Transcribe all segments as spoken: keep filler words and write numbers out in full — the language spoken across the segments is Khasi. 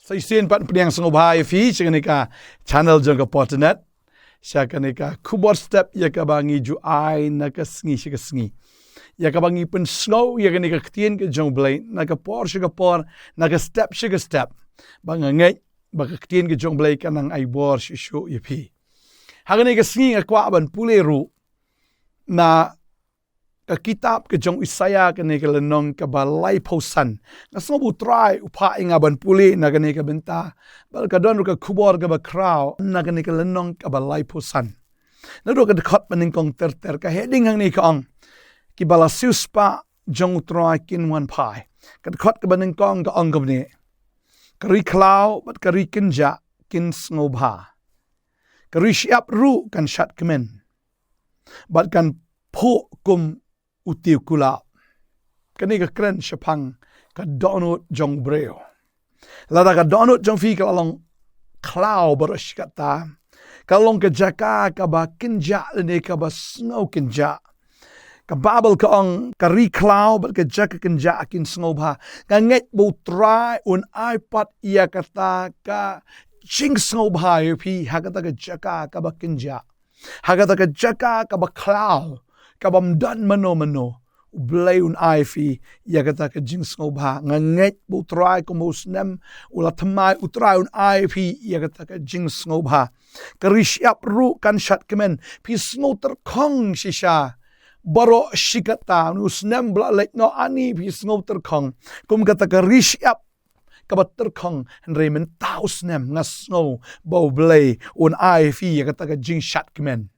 Sa shisien pat pdiang sngewbha ïa phi sha kane ka channel jong ka Portanet, sha kane ka khubor step ïa kaba ngi ju ai na ka sngi sha ka sngi, ïa kaba ngi pynsngew ïa kane ka ktien ka jong Blei na ka por sha ka por, na ka step sha ka step. Ba nga ngeit ba ka ktien ka jong Blei kan nang ai bor shuh shuh ïa phi. Ha kane ka sngi nga kwah ban pule ruh na ka kitab ka jong Isaïah, kane ka lynnong kaba laiphew san. Nga sngew ba U Trai u phah ïa nga ban pule na kane ka bynta, bad ka don ruh ka khubor kaba khraw na kane ka lynnong kaba laiphew san. Naduh ka dkhot ba nyngkong ter ter, ka heading hangne ka ong, kiba la siewspah jong U Trai kin wan phai. Ka dkhot kaba nyngkong ka ong kumne: Ka ri khlaw bad ka ri kynjah kin sngewbha. Ka ri shyiap ruh kan shad kmen bad kan phuh kum u tiew kulap. Kane ka kren shaphang ka dohnud jong u briew. Lada ka dohnud jong phi ka la long khlaw baroh shi katta, ka la long ka jaka kaba kynjah lane kaba sngew kynjah. Ka Baibl ka ong ka ri khlaw bad ka jaka kynjah kin sngewbha. Nga ngeit ba U Trai un ai pat ïa kata ka jingsngewbha ïa phi ha kata ka jaka kaba kynjah, ha kata ka jaka kaba khlaw, kaba ym don mano mano. U Blei un ai phi ïa kata ka jingsngewbha. Nga ngeit ba U Trai kumba u snem u la thymmai, U Trai un ai phi ïa kata ka jingsngewbha. Ka ri shyiap ruh kan shad kmen. Phi sngew tyrkhong shisha baroh shi katta, une u snem ba la leit noh, ani phi sngew tyrkhong kum kata ka ri shyiap kaba tyrkhong. Hynrei mynta u snem nga sngew ba U Blei un ai phi ïa kata ka jingshad kmen.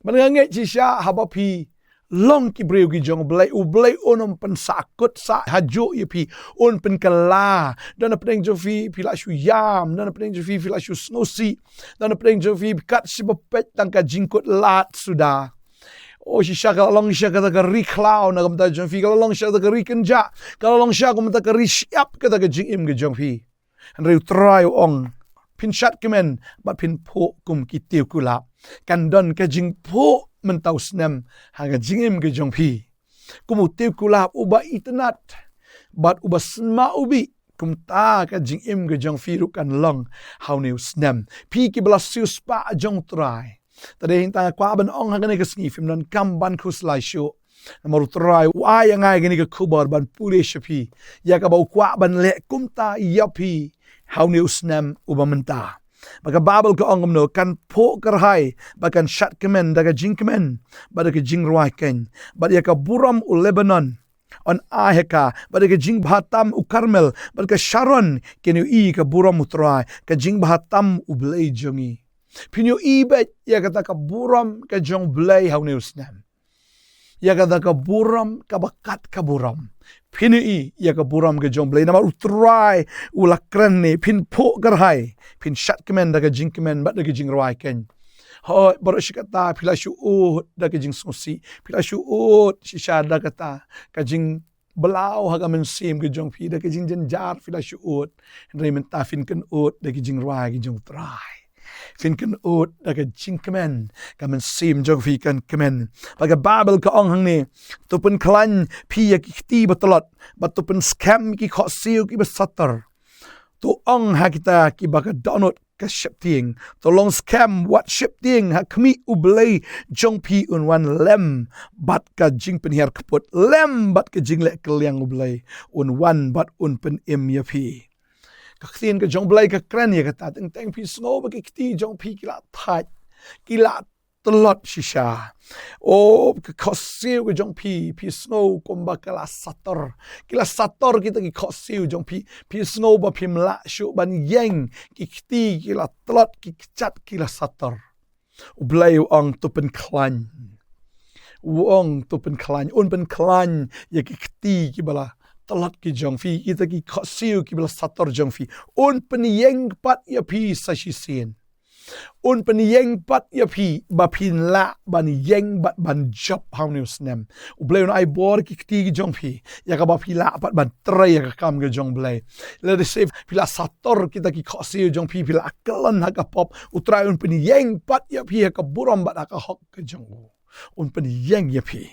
Bad nga ngeit shisha haba phi long ki briew ki jong U Blei, U Blei un ym pynsahkut sah hajuh ïa phi, un pynkylla. Don napdeng jong phi phi la shu ïam, don napdeng jong phi phi la shu sngewsih, don napdeng jong phi kat shaba peit tang ka jingkut lad suda. O shisha ka la long shisha kata ka ri khlaw na ka bynta jong phi, ka la long shisha kata ka ri kynjah, ka la long shisha ka bynta ka ri shyiap kata ka jingim ka jong phi. Hynrei U Trai u ong, phin shad kmen bad phin phuh kum ki tiew kulap. Kan don ka jingphuh mynta u snem ha ka jingim ka jong phi. Kum u tiew kulap uba itynnad bad uba sma u bih, kumta ka jingim ka jong phi ruh kan long ha une u snem. Phi kiba la siewspah jong U Trai, te dei hangta nga kwah ban ong ha kane ka sngi, phim donkam ban khuslai shuh. Namar U Trai u ai ïa nga ïa kane ka khubor ban pule sha phi ïa kaba u kwah ban leh kumta ïa phi ha une u snem uba mynta. Ba ka Baibl ka ong kumno, kan phuh kyrhai bad kan shad kmen da ka jingkmen bad da ka jingrwai keiñ, bad ïa ka burom u Lebanon yn ai ha ka, bad ïa ka jingbha tam u Karmel bad ka Sharon kin ïohi ïa ka burom U Trai, ka jingbha tam U Blei jong ngi. Phin ïohi beit ïa kata ka burom ka jong U Blei ha une u snem. Ïa kata ka burom kaba kat ka burom. Phin ïohi ïa ka burom ka jong U Blei namar U Trai u la kren ne, phin phuh kyrhai, phin shad kmen da ka jingkmen bad da ka jingrwai keiñ. Hooid, baroh shi katta phi la shu ud da ka jingsngewsih, phi la shu ud shisha da kata ka jing balaw ha ka mynsiem ka jong phi, da ka jingjynjar phi la shu ud. Hynrei mynta phin kynud da ka jingrwai ka jong U Trai. Phin kynud da ka jingkmen, ka mynsiem jong phi kan kmen. Ba ka Baibl ka ong hangne, to pynkhlaiñ phi ïa ki kti ba tlot, bad to pynskhem ki khohsiew kiba sator. To ong ha kita kiba ka dohnud ka sheptieng, to long skhem wat sheptieng ha khmih U Blei jong phi un wan lem bad ka jingpynhiar kput, lem bad ka jingleh kylliang U Blei un wan bad un pynim ïa phi. Ka ktien ka jong U Blei ka kren ïa kata, teng teng phi sngew ba ki kti jong phi ki la thait, ki la tlot shisha. O, ki khohsiew ki jong phi, phi sngew kumba ki la sator. Ki la sator kita ki khohsiew jong phi. Phi sngew ba phim lah shuh ban ïeng, ki kti ki la tlot, ki kjat ki la sator. U Blei u ong to pynkhlaiñ. U ong to pynkhlaiñ, un pynkhlaiñ ïa ki kti kiba la tlot ki jong phi, kita ki khohsiew kiba la sator jong phi. Un pynïeng pat ïa phi sa shisien. Un pynïeng pat ïa phi ba phin lah ban ïeng bad ban jop ha une u snem. U Blei un ai bor ki kti ki jong phi ïa kaba phi lah pat ban trei ïa ka kam ka jong U Blei. Lehse phi la sator kita ki khohsiew jong phi, phi la kyllon ha ka pop. U Trai un pynïeng pat ïa phi ha ka burom bad ha ka hok ka jong u. Un pynïeng ïa phi.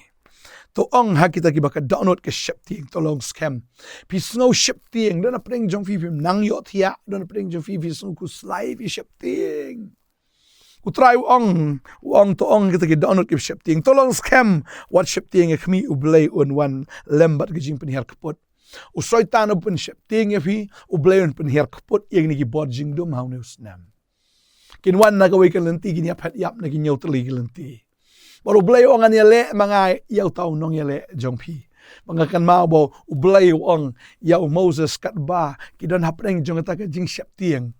To ong ha kita kiba ka dohnud ka sheptieng, to long skhem. Phi sngew sheptieng, don hapdeng jong phi phim nang ïohthiah, don hapdeng jong phi phi sngew khuslai, phi sheptieng. U Trai u ong, u ong to ong kita ki dohnud ki sheptieng, to long skhem, wat sheptieng ïa khmih, U Blei un wan lem bad ka jingpynhiar kput. U Soitan u pynsheptieng ïa phi, U Blei un pynhiar kput ïa kine ki bor jingdum ha une u snem. Kin wan na kawei ka lynti, kin ïa phet ïap na ki hynñiew tylli ki lynti. Bad U Blei u ong ngan ïaleh ma nga ïa uta u nongïaleh jong phi. Ba nga kynmaw ba U Blei u ong ïa u Moses katba ki don hapdeng jong kata ka jingsheptieng.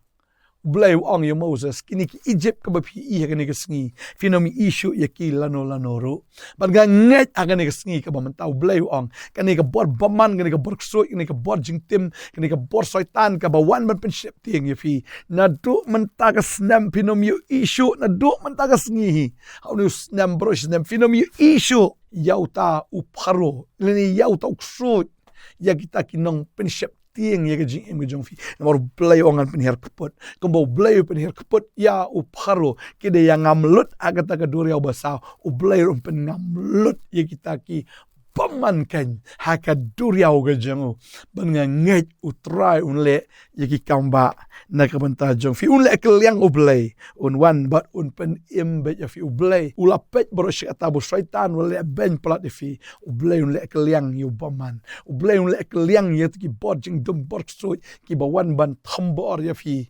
U Blei u ong ïa u Moses, kine ki Egypt kaba phi ïohi ha kane ka sngi, phin ym ïohi shuh ïa ki lano lano ruh. Bad nga ngeit ha kane ka sngi kaba mynta U Blei u ong, kane ka bor bymman, kane ka bor ksuid, kane ka bor jingtim, kane ka bor Soitan kaba wan ban pynsheptieng ïa phi. Naduh mynta ka snem phin ym ïohi shuh, naduh mynta ka sngi hi. Ha une u snem baroh shi snem phin ym ïohi shuh ïa uta u Pharaoh, lane ïa uta u ksuid, ïa kita ki nongpynsheptieng ïa ka jingim ka jong phi. Namar U Blei u ong ngan pynhiar kput. Kumba U Blei u pynhiar kput ïa u Pharaoh, ki da ïangam lut ha kata ka duriaw basaw, U Blei ruh un pyngam lut ïa kita ki bymman kein ha ka duriaw ka jong u. Bad nga ngeit U Trai un leh ïa ki kam ba na ka bynta jong phi. Un leh kylliang U Blei, un wan bad un pynim beit ïa phi. U Blei u la peit baroh shi katta ba u Soitan u la leh beiñ palat ïa phi. U Blei un leh kylliang ïa u bymman. U Blei un leh kylliang ïa kita ki bor jingdum, bor ksuid kiba wan ban thombor ïa phi,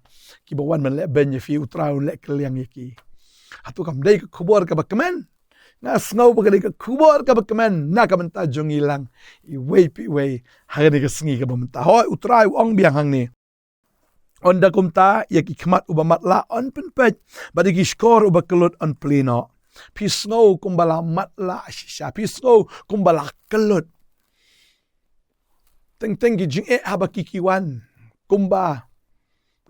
kiba wan ban leh beiñ ïa phi, U Trai un leh kylliang ïa ki. Hato kam dei ka khubor kaba kmen? Nga sngew ba ka dei ka khubor kaba kmen na ka bynta jong ngi lang, iwei pa iwei, ha kane ka sngi kaba mynta. Hooid, U Trai u ong biang hangne, ynda kumta ïa ki khmat uba matlah yn pynpeit, bad ïa ki shkor uba kyllut yn plie noh. Phi sngew kumba la matlah shisha, phi sngew kumba la kyllut. Teng teng ki jingeh haba ki ki wan, kumba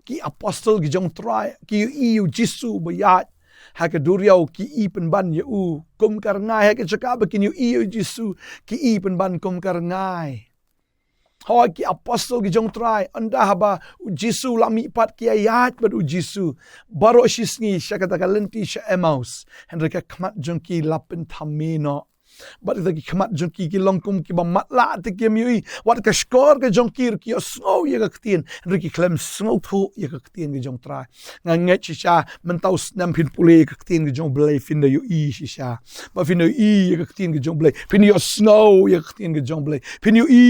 ki apostol ki jong U Trai ki ïohi ïa u Jisu ba ïaid ha ka duriaw, ki ïohi pynban ïa u kum ka rngai. Ha ka jaka ba kin ïohi ïa u Jisu, ki ïohi pynban kum ka rngai. Hooid, ki apostol ki jong U Trai, ynda haba u Jisu u la mihpat, ki ïaid bad u Jisu baroh shi sngi sha kata ka lynti sha Emmaus, hynrei ka khmat jong ki la pynthame noh. Bad kita ki khmat jong ki ki long kum kiba matlah te kim ïohi. Wat ka shkor ka jong ki ruh ki ïohsngew ïa ka ktien, hynrei ki khlem sngewthuh ïa ka ktien ka jong U Trai. Nga ngeit shisha mynta u snem phin pule ïa ka ktien ka jong U Blei, phin da ïohi shisha. Ba phin ïohi ïa ka ktien ka jong U Blei, phin ïohsngew ïa ka ktien ka jong U Blei, phin ïohi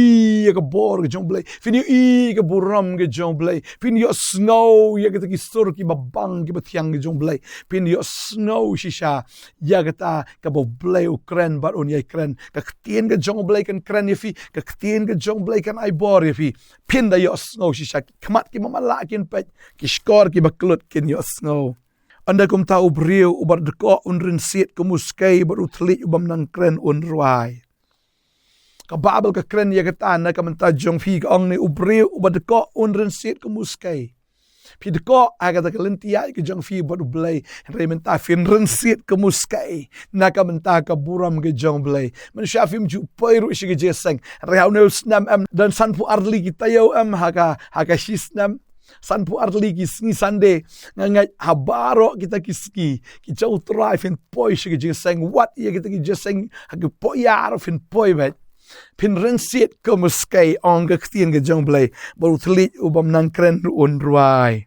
ïa ka bor ka jong U Blei, phin ïohi ïa ka burom ka jong U Blei, phin ïohsngew ïa kita ki sur kiba bang kiba thiang ka jong U Blei, phin ïohsngew shisha ïa kata kaba U Blei u kren bad un ïai kren. Ka ktien ka jong U Blei kan kren ïa phi, ka ktien ka jong U Blei kan ai bor ïa phi. Phin da ïohsngew shisha, ki khmat kiba matlah kin peit, ki shkor kiba kyllut kin ïohsngew. Ynda kumta u briew uba dkoh un rynsied kum u skei, bad u thylliej u bym nang kren un rwai. Ka Baibl ka kren ïa kata na ka bynta jong phi, ka ong ne, u briew uba dkoh un rynsied kum u skei. Phi dkoh ha kata ka lynti ïaid ka jong phi bad U Blei, hynrei mynta phin rynsied kum u skei na ka bynta ka burom ka jong U Blei. Mynshuwa phim ju poi ruh sha ka jingïaseng, hynrei ha une u snem em, don sanphew ar tylli ki taïew em ha ka, ha ka shi snem. Sanphew ar tylli ki sngi Sunday. Nga ngeit ha baroh kita ki sngi ki jong U Trai phin poi sha ka jingïaseng, wat ïa kita ki jingïaseng ha ki pohiar phin poi beit. Phin rynsied kum u skei, ong ka ktien ka jong U Blei, bad u thylliej u bym nang kren ruh un rwai.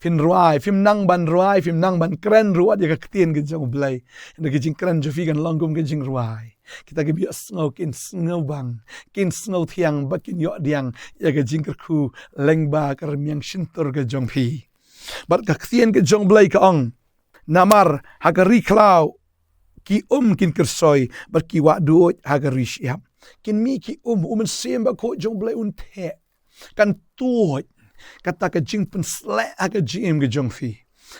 Phin rwai, phim nang ban rwai, phim nang ban kren ruh wat ïa ka ktien ka jong U Blei. Hynrei ka jingkren jong phi kan long kum ka jingrwai. Kita kiba ïohsngew kin sngewbang, kin sngewthiang, bad kin ïoh pdiang ïa ka jingkyrkhu lyngba ka rmiang shyntur ka jong phi. Bad ka ktien ka jong U Blei ka ong, namar ha ka ri khlaw ki um kin kyrsoi, bad ki wah duid ha ka ri shyiap. Kin mih ki um, U Mynsiem Bakhuid jong U Blei un theh. Kan tuid kata ka jingpynsleh ha ka jingim ka jong phi.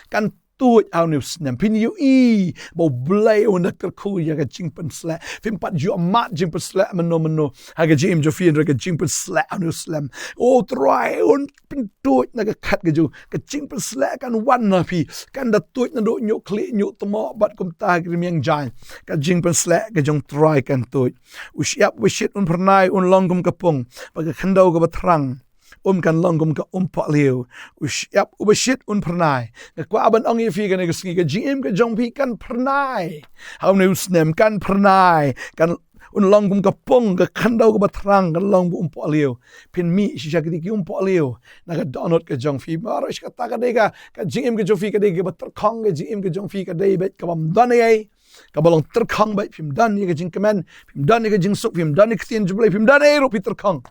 Kan tuid ha une u snem. Phin ïohi ba U Blei un da kyrkhu ïa ka jingpynsleh. Phim pat ju mad jingpynsleh mynno mynno ha ka jingim jong phi, hynrei ka jingpynsleh ha une u snem, U Trai un pyntuid na ka khat ka jong u. Ka jingpynsleh kan wan na phi, kan da tuid naduh ñiuh khlieh ñiuh tmoh bad kumta ha ka rmiang jaiñ. Ka jingpynsleh ka jong U Trai kan tuid. U shyiap uba shit un phyrnai, un long kum ka pung, bad ka khyndew kaba thrang um kan long kum ka um pohliew. U shyiap uba shit un phyrnai. Nga kwah ban ong ïa phi kane ka sngi, ka jingim ka jong phi kan phyrnai. Ha une u snem kan phyrnai, kan Un long kum ka pung, ka khyndew kaba thrang, kan long ba um pohliew. Phin mih shisha kito ki um pohliew na ka dohnud ka jong phi. Baroh shi katta ka dei ka, ka jingim ka jong phi ka dei kaba tyrkhong, ka jingim ka jong phi ka dei beit kabym don ei ei. Kaba long tyrkhong beit, phim don ïa ka jingkmen, phim don ïa ka jingsuk, phim don ïa ka ktien jong U Blei, phim don ei ruh, phi tyrkhong.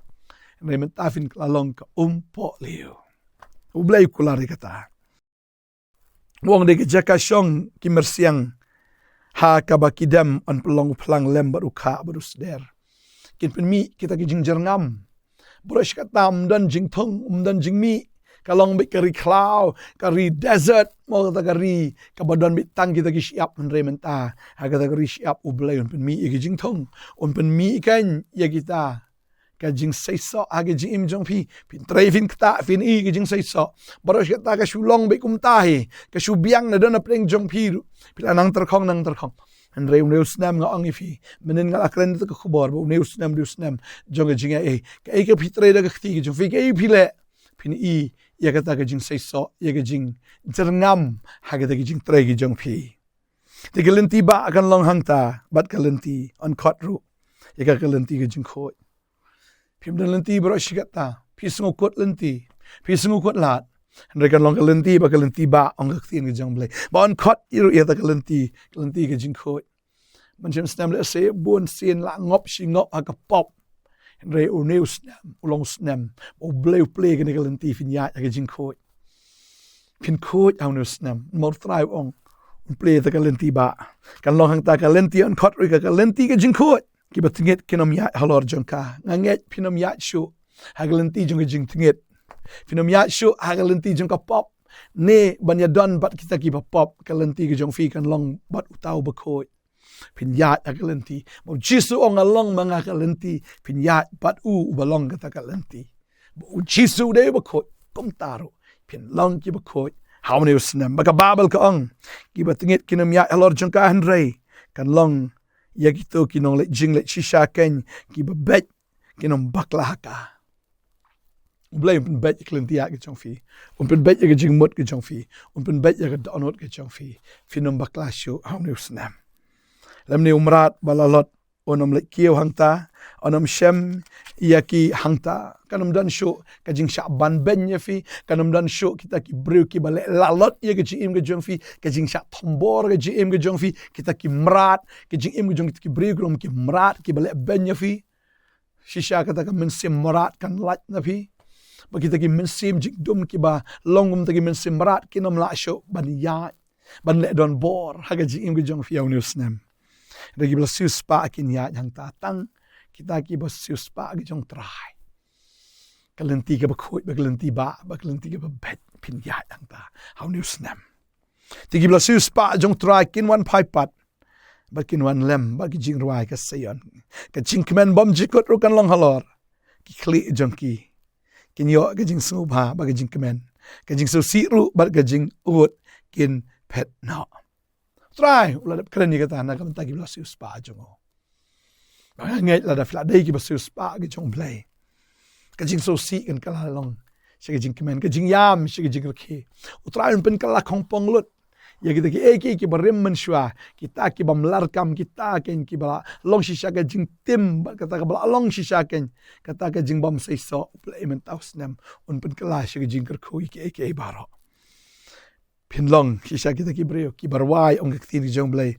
Hynrei mynta phin la long ka um pohliew. U Blei u kular ïa kata. U ong, dei ka jaka shong ki myrsiang ha kaba ki dem, yn pynlong u phlang lem bad u khah bad u sder. Kin pynmih kita ki jingjyrngam. Baroh shi katta ym don jingthung, ym don jingmih. Ka long beit ka ri khlaw, ka ri desert, mo, kata ka ri kaba don beit tang kita ki shyiap. Hynrei mynta ha kata ka ri shyiap U Blei un pynmih ïa ki jingthung, un pynmih ken ïa kita ka jingseisoh ha ka jingim jong phi. Phin trei, phin ktah, phin i ka jingseisoh. Baroh shi katta ka shu long beit kumta hi, ka shu biang na don na pdeng jong phi ruh. Phi la nang tyrkhong, nang tyrkhong. Hynrei une u snem nga ong ïa phi, mynhynnin nga la kren ïa ka khubor ba une u snem u dei u snem jong ka jingaiei. Kaei ka phi trei da ka kti ka jong phi, kaei phi leh, phin i ïa kata ka jingseisoh, ïa ka jingjyrngam ha kata ka jingtrei ka jong phi. Te ka lynti bah kan long hangta, bad ka lynti yn khot ruh ïa ka, ka lynti ka jingkhuid. Phim don lynti baroh shi katta. Phi sngewkut lynti, phi sngewkut lad. Hynrei kan long ka lynti bah, ka lynti bah, ong ka ktien ka jong U Blei, ba yn khot ruh ïa kata ka lynti, ka lynti ka jingkhuid. Mynshem snem lehse bun sien la ngop shi ngop ha ka pop. Hynrei une u snem u long u snem U Blei u plie kane ka lynti, phin ïaid ha ka jingkhuid. Phin khuid ha une u snem. Namar U Trai u ong un plie ïa kata ka lynti bah. Kan long hangta ka lynti yn khot ruh ïa ka, ka lynti ka jingkhuid. Kiba tngit kin ym ïaid halor jong ka. Nga ngeit phin ym ïaid shuh ha ka lynti jong ka jingtngit. Phin ym ïaid shuh ha ka lynti jong ka pop, ne ban ïadon bad kita kiba pop. Ka lynti ka jong phi kan long bad uta uba khuid. Phin ïaid ha ka lynti ba U Jisu u ong, nga long ma nga ka lynti. Phin ïaid bad u uba long kata ka lynti. Ba U Jisu u dei uba khuid, kumta ruh phin long kiba khuid ha une u snem. Ba ka Baibl ka ong, kiba tngit kin ym ïaid halor jong ka, hynrei kan long ïa kito ki nongleit jingleit shisha ken, kiba beit kin ym bakla ha ka. U Blei un pynbeit ïa ka lynti ïaid ka jong phi. Un pynbeit ïa ka jingmut ka jong phi. Un pynbeit ïa ka dohnud ka jong phi. Phin ym bakla shuh ha une u snem. Lymne u mrad ba la lot un ym leit kiew hangta, un ym shem ïa ki hangta. Kan ym don shuh ka jingshah ban beiñ ïa phi. Kan ym don shuh kita ki briew kiba leh lalot ïa ka jingim ka jong phi, ka jingshah thombor ka jingim ka jong phi. Kita ki mrad, ka jingim ka jong kita ki briew, ki long ki mrad kiba leh beiñ ïa phi. Shisha kata ka mynsiem mrad kan lait na phi. Ba kita ki mynsiem jingdum kiba long kum kita ki mynsiem mrad kin ym lah shuh ban ïaid, ban leh donbor ha ka jingim ka jong phi ha une u snem. Hynrei kiba la siewspah kin ïaid hangta, tang kita kiba siewspah ka jong U Trai. Ka lynti kaba khuid, ba ka lynti bah, ba ka lynti kaba beit, phin ïaid hangta ha une u snem. Te kiba la siewspah jong U Trai kin wan phai pat, bad kin wan lem bad ka jingrwai ka Seion. Ka jingkmen bymjukut ruh kan long halor ki khlieh jong ki. Kin ïoh ka jingsngewbha bad ka jingkmen. Ka jingsngewsih ruh bad ka jingud kin phet noh. U Trai u la dep kren ïa kata na ka bynta kiba la siewspah jong u. Ba nga ngeit lada phi la dei kiba siewspah ka jong U Blei, ka jingsngewsih kan kylla long sha ka jingkmen, ka jingïam sha ka jingrkhie. U Trai un pynkylla khongpong lut ïa kita kiei kiei kiba rim mynshuwa, kita kibym larkam, kita ken kiba la long shisha ka jingtim, bad kata kaba la long shisha ken kata ka jingbymseisoh. U Blei mynta u snem un pynkylla sha ka jingkyrkhu ïa kiei kiei baroh. Phin long shisha kita ki briew kiba rwai, ong ka ktien ka jong U Blei.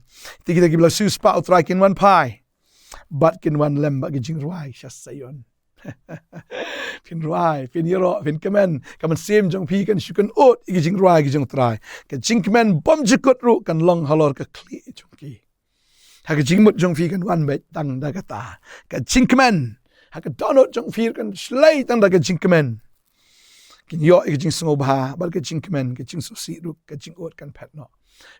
Te kita kiba la siewspah U Trai kin wan phai, bad kin wan lem bad ka jingrwai sha Seion. Phin rwai, phin ïaroh, phin kmen. Ka mynsiem jong phi kan shu kynud ïa ka jingrwai ka jong U Trai. Ka jingkmen bymjukut ruh kan long halor ka khlieh jong ki. Ha ka jingmut jong phi kan wan beit tang da kata ka jingkmen. Ha ka dohnud jong phi kan shlei tang da ka jingkmen. Kin ïoh ïa ka jingsngewbha bad ka jingkmen, ka jingsngewsih ruh, ka jingud kan phet noh.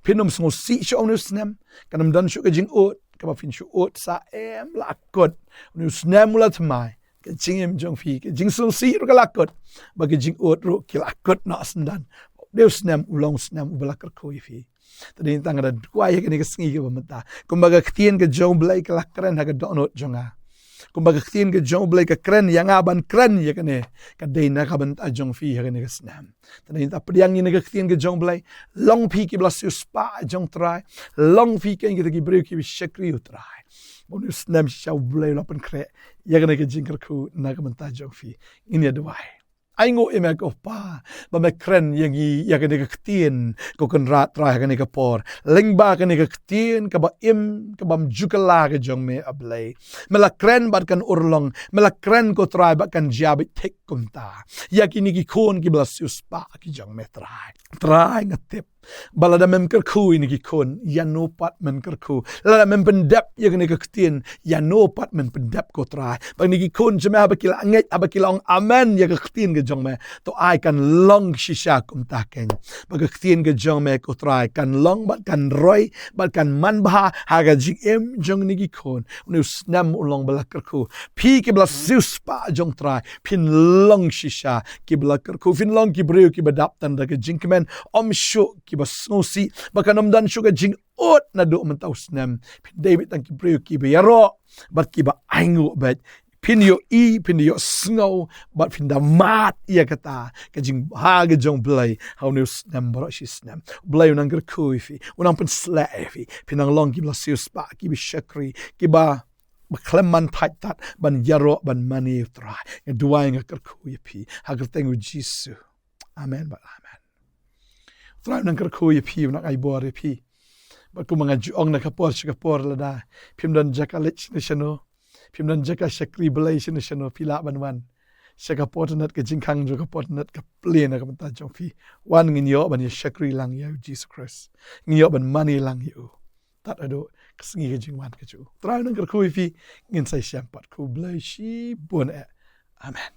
Phin ym sngewsih shuh ha une u snem. Kan ym don shuh ka jingud kaba phin shu ud sah, em, la kut. Une u snem u la thymmai. Ka jingim jong phi, ka jingsngewsih ruh ka la kut, bad ka jingud ruh ki la kut noh syndon. Une u snem u long u snem uba la kyrkhu ïa phi. Te dei tang da duwai ha kane ka sngi kaba mynta, kumba ka ktien ka jong U Blei ka la kren ha ka dohnud jong nga. Kumba ka ktien ka jong U Blei ka kren ïa nga ban kren ïa kane, ka dei na ka bynta jong phi ha kane ka snem. Te nangta pdiang ïa kane ka ktien ka jong U Blei, long phi kiba la siewspah jong U Trai, long phi keiñ kita ki briew kiba shakri U Trai. Ba une u snem shisha U Blei u la pynkhreh ïa kane ka jingkyrkhu na ka bynta jong phi. Ngin ïa duwai. Ai nguh ïa me ko Pa, ba me kren ïa ngi ïa kane ka ktien, ko Kynrad Trai, ha kane ka por. Lyngba kane ka ktien kaba im, kaba ym ju kylla ka jong me A Blei. Me la kren bad kan urlong, me la kren ko Trai bad kan jia beit thik kumta ïa kine ki khun kiba la siewspah ki jong me Trai. Trai nga tip ba lada mem kyrkhu ïa kine ki khun, ïano pat men kyrkhu. Lada mem pyndep ïa kane ka ktien, ïano pat men pyndep ko Trai. Ba kine ki khun jong me haba ki la ngeit, haba ki la ong amen ïa ka ktien ka jong me, to ai kan long shisha kumta keiñ. Ba ka ktien ka jong me ko Trai kan long bad kan roi bad kan manbha ha ka jingim jong kine ki khun. Une u snem u long ba la kyrkhu. Phi kiba la siewspah jong U Trai, phin long shisha kiba la kyrkhu, phin long ki briew kiba dap tang da ka jingkmen, ym shuh kiba sngewsih, ba kan ym don shuh ka jingud naduh mynta u snem. Phin dei beit tang ki briew kiba ïaroh bad kiba ainguh beit. Phin ïohi, phin ïohsngew bad phin da mad ïa kata ka jingbha ka jong U Blei ha une u snem baroh shi snem. U Blei u nang kyrkhu ïa phi, u nang pynshlur ïa phi. Phin nang long kiba la siewspah, kiba shakri, kiba, ba khlem man thait tat ban ïaroh ban mane ïa U Trai. Nga duwai, nga kyrkhu ïa phi ha ka kyrteng U Jisu. Amen bad amen. U Trai u nang kyrkhu ïa phi, u nang ai bor ïa phi. Bad kumba nga ju ong na ka por sha ka por, lada phim don jaka leit shano shano, phim don jaka shakri Blei shano shano, phi lah ban wan sha ka por tnat ka jingkhang jong ka por tnat ka plie na ka bynta jong phi. Wan, ngin ïoh ban ïa shakri lang ïa U Jisu Khrist. Ngin ïoh ban mane lang ïa u tad haduh ka sngi ka jingwan ka jong u. U Trai u nang kyrkhu ïa phi. Ngin sa ïashem pat. Khublei shibun eh. Amen.